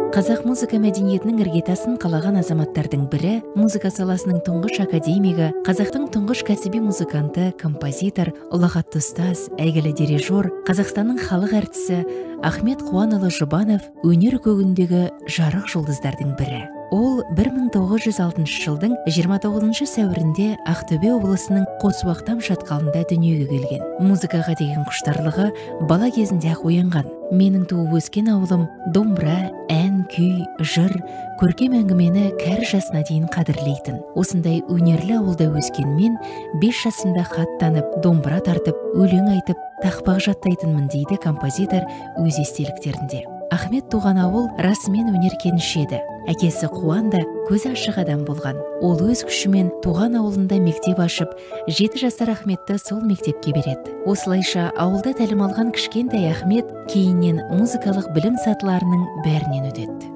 Қазақ музыка мәдениетінің іргетасын қалаған азаматтардың бірі, музыка саласының тұңғыш академигі, қазақтың тұңғыш кәсіби музыканты, композитор, ұлағатты ұстаз, әйгілі дирижер, Қазақстанның халық әртісі Ахмет Қуанұлы Жұбанов өнер көгіндегі жарық жұлдыздардың бірі. Ол 1906 жылдың 29 сәуірінде Ақтөбе облысының Қосуақтам шатқалында дүниеге келген. Музыкаға деген құштарлығы бала кезінде-ақ оянған. Менің туып өскен ауылым домбыра, ән, күй, жыр, көркем әңгімені кәрі жасына дейін қадірлейтін. Осындай өнерлі ауылда өскен мен 5 жасымда хат танып, домбыра тартып, өлең айтып, тақпақ жаттайтынмын, дейді композитор өз естеліктерінде. Ахмет туған ауыл расымен өнер кеніші еді. Әкесі Қуан да көзі ашық адам болған. Ол өз күшімен туған ауылында мектеп ашып, 7 жасар Ахметті сол мектепке береді. Осылайша ауылда тәлім алған кішкентай Ахмет кейіннен музыкалық білім сатыларының бәрінен өтеді.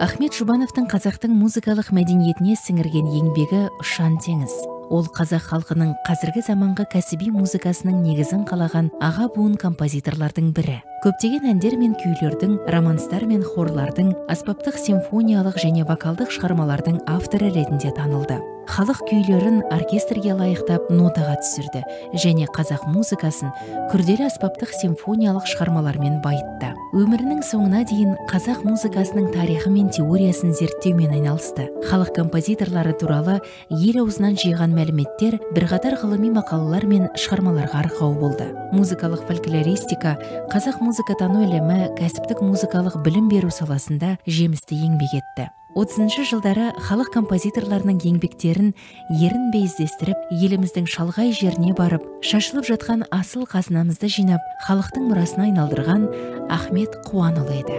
Ахмет Жұбановтың қазақтың музыкалық мәдениетіне сіңірген еңбегі ұшан теңіз. Ол қазақ халқының қазіргі заманғы кәсіби музыкасының негізін қалаған аға буын композиторлардың бірі. Көптеген әндер мен күйлердің, романстар мен хорлардың, аспаптық симфониялық және вокалдық шығармалардың авторы ретінде танылды. Халық күйлерін оркестрге лайықтап нотаға түсірді және қазақ музыкасын күрделі аспаптық симфониялық шығармалармен байытты. Өмірінің соңына дейін қазақ музыкасының тарихы мен теориясын зерттеумен айналысты. Халық композиторлары туралы ел аузынан жиған мәліметтер бірқатар ғылыми мақалалар мен шығармаларға арқау болды. Музыкалық фольклористика, қазақ музыкатану ілімі, кәсіптік музыкалық білім беру саласында жемісті еңбек етті. 30 жылдары халық композиторларының еңбектерін ерінбей іздестіріп, еліміздің шалғай жеріне барып, шашылып жатқан асыл қазынамызды жинап, халықтың мұрасына айналдырған Ахмет Қуанұлы еді.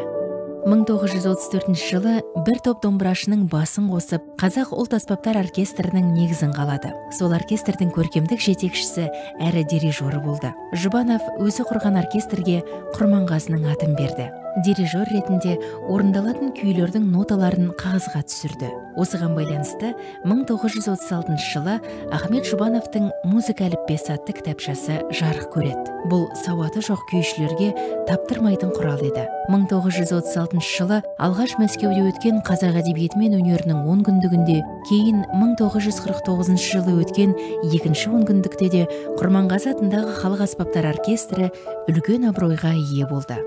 1934 жылы бір топ домбырашының басын қосып, Қазақ ұлт аспаптар оркестрінің негізін қалады. Сол оркестрдің көркемдік жетекшісі әрі дирижері болды. Жұбанов өзі құрған оркестрге Құрманғазының атын берді. Дирижер ретінде орындалатын күйлердің ноталарын қағазға түсірді. Осыған байланысты 1936 жылы Ахмет Жұбановтың «Музыка әліппесі» атты кітапшасы жарық көреді. Бұл сауаты жоқ күйшілерге таптырмайтын құрал еді. 1936 жылы алғаш Мәскеуде өткен қазақ әдебиеті мен өнерінің 10 күндігінде, кейін 1949 жылы өткен екінші 10 күндікте де Құрманғазы атындағы халық аспаптар оркестрі үлкен абыройға ие болды.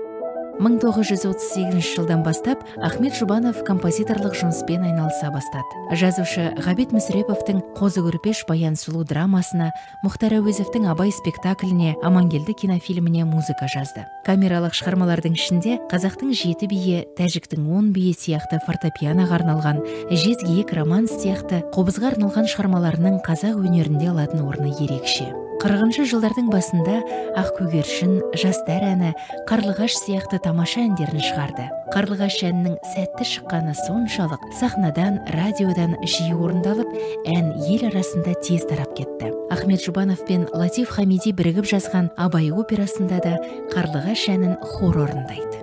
1938 жылдан бастап Ахмет Жұбанов композиторлық жұмыспен айналыса бастады. Жазушы Ғабит Мүсіреповтің «Қозы Көрпеш Баян сұлу» драмасына, Мұхтар Әуезовтің «Абай» спектакліне, «Амангелді» кинофильміне музыка жазды. Камералық шығармалардың ішінде қазақтың 7 биі, тәжіктің 10 биі сияқты фортепианоға арналған, жезгиек романс сияқты қобызға арналған шығармаларының қазақ өнерінде алатын орны ерекше. 40 жылдардың басында «Ақ көгершін», «Жастар әні», «Қарлығаш» сияқты тамаша әндерін шығарды. Қарлығаш әнінің сәтті шыққаны соншалық, сахнадан, радиодан жиі орындалып, ән ел арасында тез тарап кетті. Ахмет Жұбанов пен Латиф Хамиди бірігіп жазған «Абай» операсында да Қарлығаш әнін хор орындайды.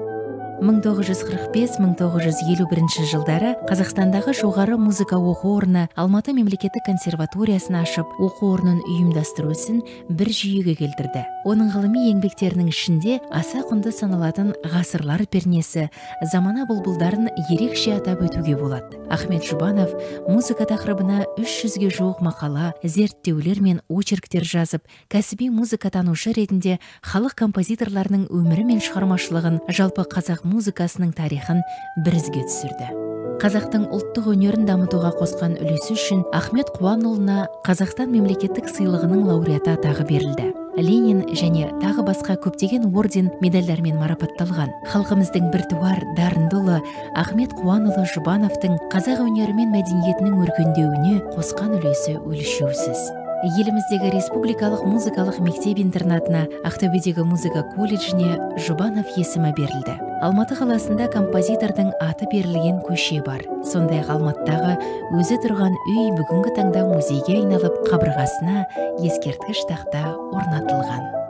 1945-1951 жылдары Қазақстандағы жоғары музыка оқу орны Алматы мемлекеттік консерваториясын ашып, оқу орнын ұйымдастыру ісін бір жүйеге келтірді. Оның ғылыми еңбектерінің ішінде аса құнды саналатын «Ғасырлар пернесі», «Замана бұлбұлдарын» ерекше атап өтуге болады. Ахмет Жұбанов музыка тақырыбына 300-ге жуық мақала, зерттеулер мен очерктер жазып, кәсіби музыкатанушы ретінде халық композиторларының өмірі мен шығармашылығын, жалпы қазақ музыкасының тарихын бір ізге түсірді. Қазақтың ұлттық өнерін дамытуға қосқан үлесі үшін Ахмет Қуанұлына Қазақстан мемлекеттік сыйлығының лауреаты атағы берілді. Ленин және тағы басқа көптеген орден, медальдармен марапатталған. Халқымыздың біртуар, дарынды ұлы Ахмет Қуанұлы Жұбановтың қазақ өнері мен мәдениетінің өркендеуіне қосқан үлесі өлшеусіз. Еліміздегі республикалық музыкалық мектеп-интернатына, Ақтөбедегі музыка колледжіне Жұбанов есімі берілді. Алматы қаласында композитордың аты берілген көше бар. Сондай-ақ Алматыдағы өзі тұрған үй бүгінгі таңда музейге айналып, қабырғасына ескерткіш тақта орнатылған.